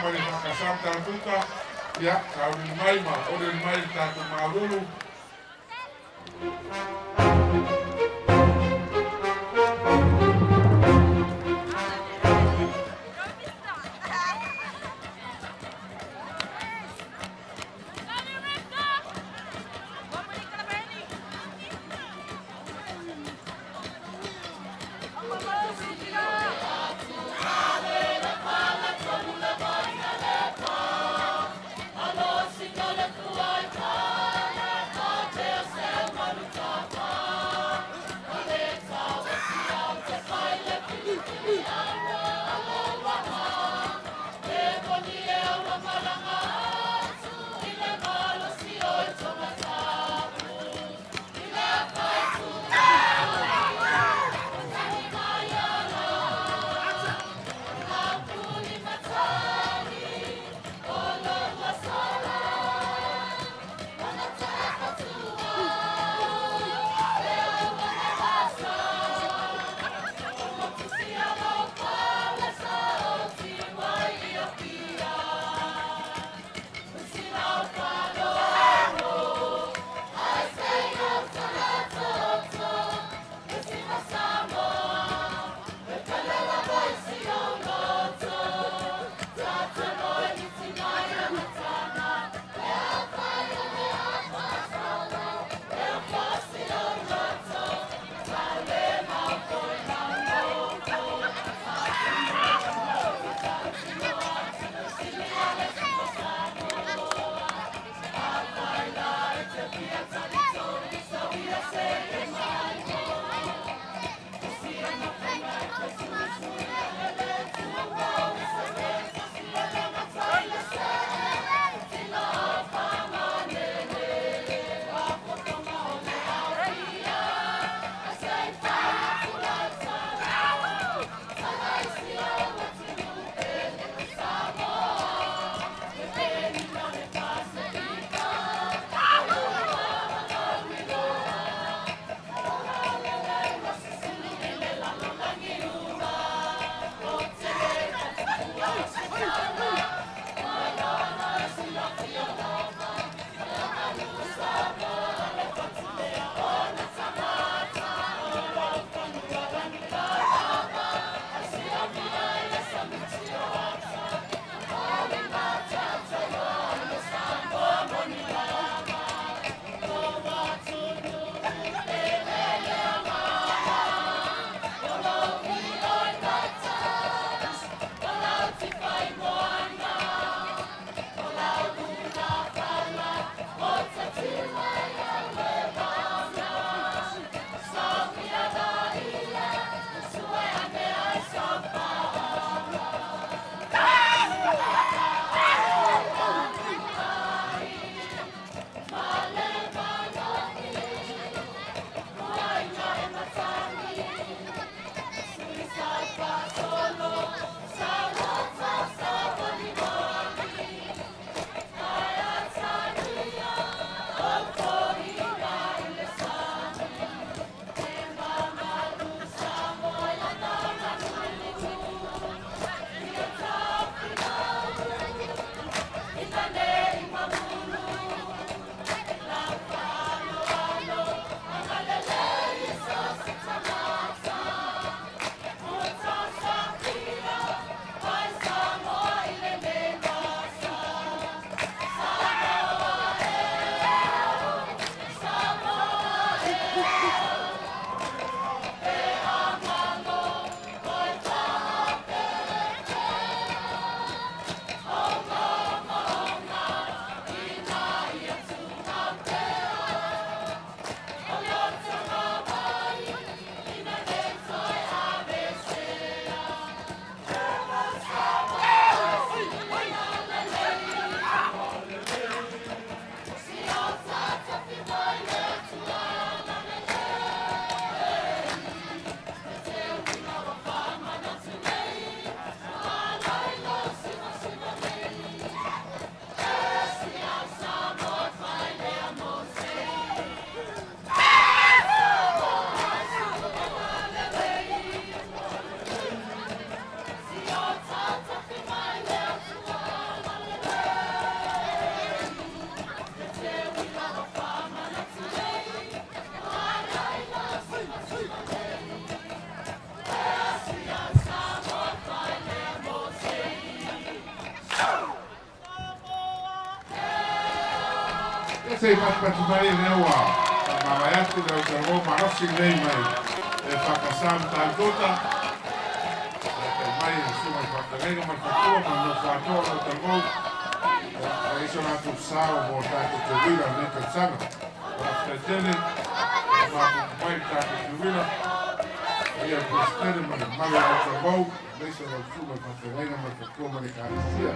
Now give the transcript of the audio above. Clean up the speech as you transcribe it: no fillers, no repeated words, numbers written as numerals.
Mai le EFKS Matalafuta, ia, sauni mai ma olioli mai le tatou malulu. Se i patupatu mai lea ua faamavae atu le autalavou malosi lenei mai EFKS Mataututa. Faafetai mai i le susuga i le faafeagaiga ma le faletua ma le nofo atoa o le autalavou na i ai so latou sao mo le tatou teuila o lenei tausaga. Faafetai tele ua mafuta mai le tatou teuila. Paia le Peresetene ma le mamalu o le autalavou, aemaise lau susuga i le faafeagaiga ma le faletua ma le Ekalesia.